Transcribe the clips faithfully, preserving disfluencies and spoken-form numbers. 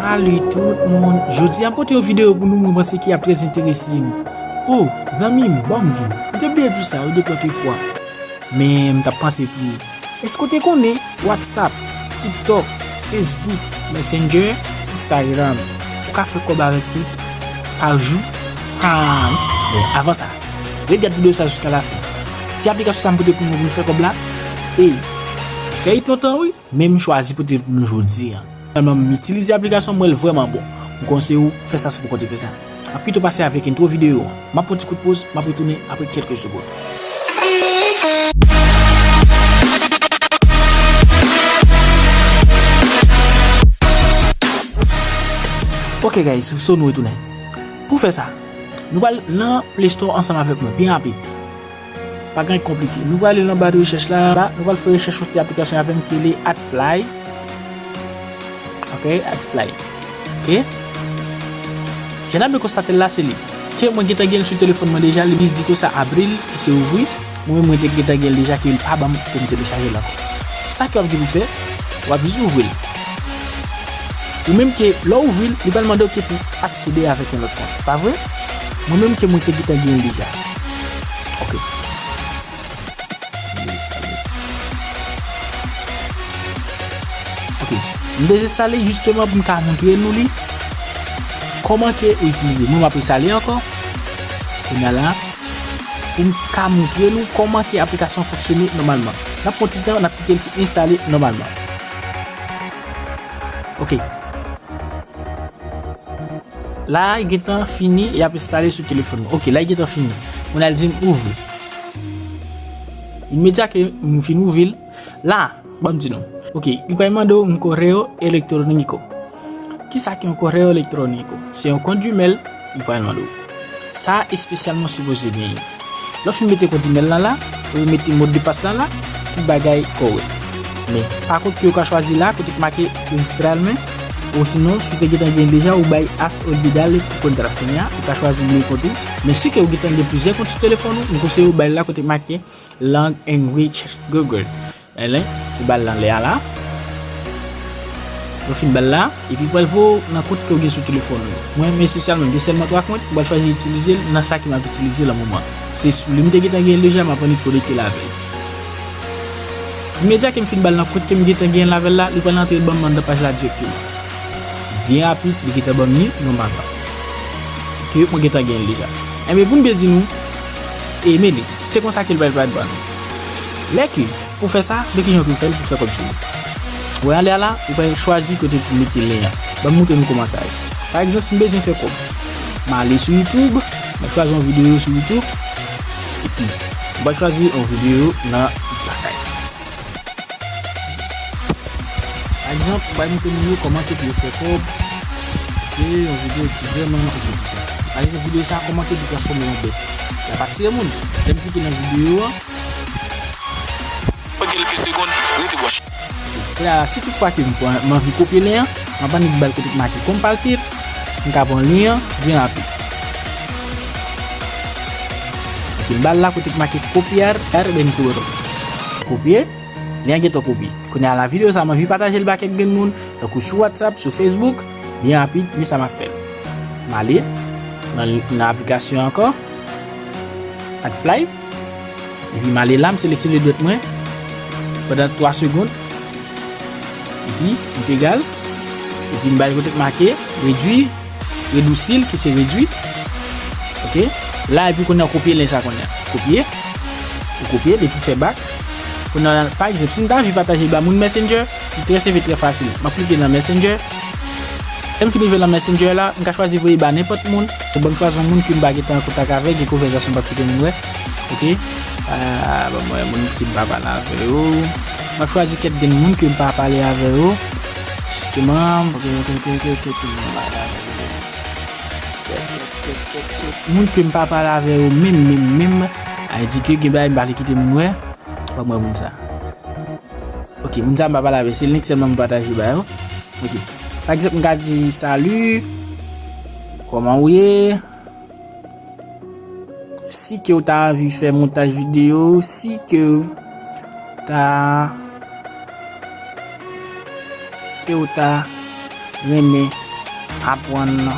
Salut tout moun. Jodi a m pote yon videyo pou nou, mwen panse ki ap trè enterese nou. Oh, zanmi m, ban m di w, m te bliye di w sa wi de kèk fwa. Men m t ap panse pou ou. Èske w te konnen WhatsApp, TikTok, Facebook, Messenger, Instagram, ou ka fè kòb avèk tout pa jou? Ah, men avan sa, ret gad videyo sa jiska lafen. Ti aplikasyon sa m pote pou nou pou nou fè kòb la, e fè it lontan wi, men m chwazi pote l pou nou jodi a. Finalman, m itilize aplikasyon, m wè l vrèman bon. M konseye w fè sa si w poko te fè sa. M ap kite w pase avèk entwo videyo an. M ap pran ti kout poz, m ap retounen apre kèlke segonn. Ok guys, so nou retounen. Pou fè sa, nou pral nan Play Store ansanm avèk mwen, byen rapid. Pa gen konplike. Nou prale nan ba de rechèch la. La, nou pral fè rechèch yon ti aplikasyon avè m ki rele Adfly. Ok, Adfly. Ok. Jan n ap byen konstate l la, se li. Ke mwen gentan gen l sou telefòn mwen deja, li di konsa abri l, se ouvri. Mwen menm mwen te gentan gen l deja, ke l pa ban m pou m telechaje l ankò. Sa ke w ap gen pou fè, w ap jis ouvri l. Ou menm ke lè w ouvri l, li pral mande w ke pou aksede avèk yon lòt kont. Pa vre? Mwen menm ke mwen te gentan gen l deja. Ok. Ok. M dezenstale jisteman pou m ka montre nou li. Kòman ke ou itilize. Mwen m ap enstale ankò. Kounye a la, pou m ka montre nou kòman ke aplikasyon an fonksyone nòmalman. N ap pran ti tan, n ap kite l enstale nòmalman. Ok. La, li gentan fini, y ap enstale sou telefòn mwen. Ok, la, li gentan fini. Moun al di m ouvri. Imedya ke m fin ouvri l, la, ban m di nou. Ok, li pral mande w un correo electrónico. Kisa ki yon correo electrónico? Se yon kont Gmail, li pral mande w. Sa espesyalman sipoze genyen. Lè w fin mete kont imèl la la, ou mete modpas la la, tout bagay kòrèk. Men, pa kont ke ou ka chwazi la, kote k make registrarme, osinon, si w te gentan gen deja, ou bay haz olvidar tu contraseña, ou ka chwazi bliye kont ou. Men si ke ou gentan gen plizyè kont sou telefòn ou, m konseye w bay la kote k make language Google. Elen, ou ba l anlè a la. Ou fin ba l la, epi pral voye w nan kont ke w gen sou telefòn ou. Mwen, men espesyalman, m gen sèlman twa kont, m pral chwazi itilize l nan sa ke m ap itilize nan moman. Se sou li m te gentan gen l deja, m ap annik konekte l avè l. Imedya ke m fin ba l nan kont ke m gentan gen l avè l la, li pral antre ban m anndan paj la dirèkteman. Byen rapid, li gentan ban m li nòmalman. Ke mwen gentan gen l deja. Enben, pou m byen di nou, e men li, se konsa ke l pral, pral ban nou. Lè ke Pou fè sa, men kijan pou w fè l pou fè kòb sou li. Ou wè anlè a la, ou pral chwazi kote pou w mete len an. Ban m montre nou kòman sa ye. Pa egzanp, si m bezwen fè kòb, m ale sou YouTube, m al chwazi yon videyo sou YouTube, epi m pral chwazi yon videyo nan Takay. Pa egzanp, m pral montre nou yo kòman ke pou yo fè kòb. Se yon videyo ki vrèman enteresan. Pa egzanp, videyo sa a, kòman ke pou transfòme yon bèt. Y ap atire moun. Lè m klike nan videyo a, Kèlke segonn, rete branche. Kounye a la, si tout fwa ke m pran, m anvi kopye len an, m ap annik ba l kote k make compartir, m ka pran len an byen rapid. Epi m ba l la kote k make copiar, ar ben kouwero. Kopye, len an gentan kopye. Kounye a la, videyo sa a, m anvi pataje l ba kèk grenn moun, tankou sou WhatsApp, sou Facebook, byen rapid, men sa m ap fè l. M ale nan, nan aplikasyon ankò, Adfly. Epi m ale la, m seleksyone dwèt mwen pandan twa segonn. Epi m egal. Epi m bay kote k make redwi, redousi l, ki se redwi. Ok. La, epi kounye a w kopye len sa kounye a. Kopye. Ou kopye, depi w fè bak. Kounye a, pa egzanp, si m ta anvi pataje l ba moun Messenger, li trè senp e trè fasil. M ap klike nan Messenger. Lè m fin rive nan Messenger la, m ka chwazi voye ba nenpòt moun. Bon, ban m chwazi yon moun ke m pa gentan an kontak avè, gen konvèsasyon m p ap kite moun wè. Ok. Ah, ban m wè moun ke m pa pale avè yo. M ap chwazi kèk grenn moun ke m pa pale avè yo. Jisteman, ok, ok, ok, ok, ok, tout moun m pa pale avè yo. Kèk, kèk, kèk, kèk, kèk. Moun ke m pa pale avè yo menm, menm, menm. A di ke gen bagay m pa vle kite moun wè. Ban m wè moun sa. Ok, moun sa m pa pale avè, se link sèlman m pataje ba yo. Ok. Pa egzanp, m ka di, "Salut, kòman ou ye?" Si ke w ta anvi fè montaj videyo, si ke w ta, ke w ta renmen aprann,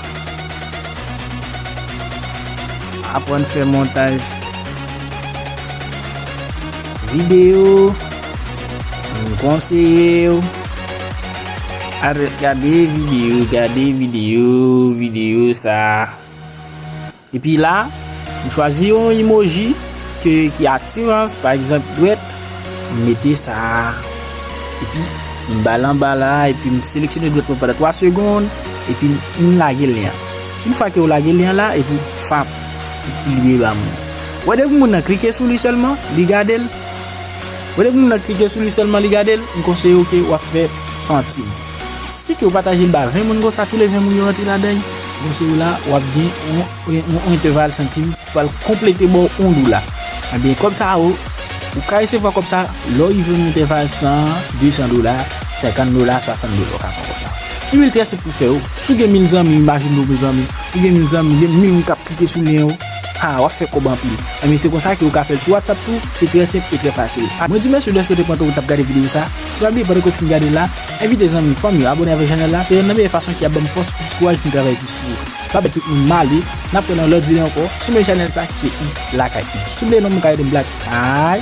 aprann fè montaj videyo, m konseye w, al gade videyo, gade videyo, videyo sa. Epi la, m chwazi yon emoji ke, ki atiran, pa egzanp, dwèt, m mete sa. Epi, m ba l anba la, epi m seleksyone dwèt mwen pandan twa segonn, epi m lage lyen an. Yon fwa ke w lage lyen an la, epi w fap, li pibliye ba moun. Wè depi moun nan klike sou li sèlman, li gade l. Wè depi moun nan klike sou li sèlman, li gade l, m konseye w ke w ap fè santim. Si ke w pataje l ba ven moun konsa, tou le ven moun yo rantre ladan l, m konseye w la, w ap gen yon, yon, yon entèval santim ki pral konplete ba w yon dola. Ebyen, kòb sa a, ou, ou ka resevwa kòb sa a, lè w rive nan entèval san, de san dola, senkant dola, swasant dola, w ka pran kòb sa a. Yon mil trè senp pou fè yo. Si w gen mil zanmi, imajine w gen zanmi, ou gen mil zanmi, gen mil moun k ap klike sou lyen yo, ha, w ap fè kòb anpil. Ebyen, se konsa ke w ka fè l sou WhatsApp tou, se trè senp e trè fasil. Mwen di mèsi dèske w te pran tan w t ap gade videyo sa. Si w pa bliye, pandan ke w fin gade l la, envite zanmi w, fanmi w, abòne avèk chanèl la. Se yonn nan meyè fason ki ap ban m fòs, plis kouraj pou m travay plis pou ou. Pa bèt tout moun, m ale, n ap wè nan lòt videyo ankò, sou menm chanèl sa ki se It Lakay It. Si w bliye non m, Kaiden Black. Bye.